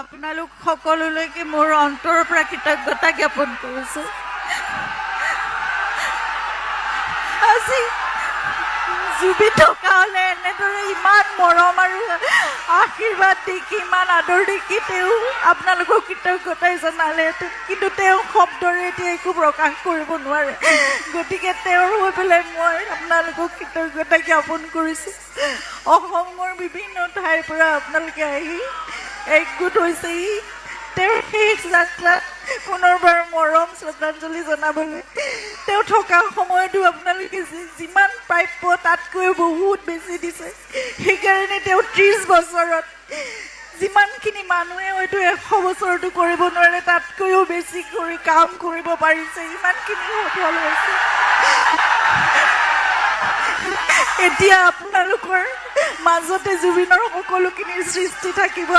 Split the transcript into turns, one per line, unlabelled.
আপোনালোক সকলোলৈকে মোৰ অন্তৰৰ পৰা কৃতজ্ঞতা জ্ঞাপন কৰিছোঁ। আজি জুবিন থকা হ'লে এনেদৰে ইমান মৰম আৰু আশীৰ্বাদ দেখি, ইমান আদৰ দেখি তেওঁ আপোনালোকক কৃতজ্ঞতাই জনালেহেঁতেন, কিন্তু তেওঁ শব্দৰে এতিয়া একো প্ৰকাশ কৰিব নোৱাৰে। গতিকে তেওঁৰ হৈ পেলাই মই আপোনালোকক কৃতজ্ঞতা জ্ঞাপন কৰিছোঁ। অসমৰ বিভিন্ন ঠাইৰ পৰা আপোনালোকে আহি একগোট হৈছেহি তেওঁৰ শেষ যাত্ৰাত পুনৰবাৰ মৰম শ্ৰদ্ধাঞ্জলি জনাবলৈ। তেওঁ থকা সময়তো আপোনালোকে যিমান প্ৰাপ্য তাতকৈ বহুত বেছি দিছে। সেইকাৰণে তেওঁ 30 বছৰত যিমানখিনি মানুহে হয়তো 100 বছৰতো কৰিব নোৱাৰে, তাতকৈও বেছি কৰি কাম কৰিব পাৰিছে, ইমানখিনি সফল হৈছে। এতিয়া আপোনালোকৰ মাজতে জুবিনৰ সকলোখিনিৰ সৃষ্টি থাকিব।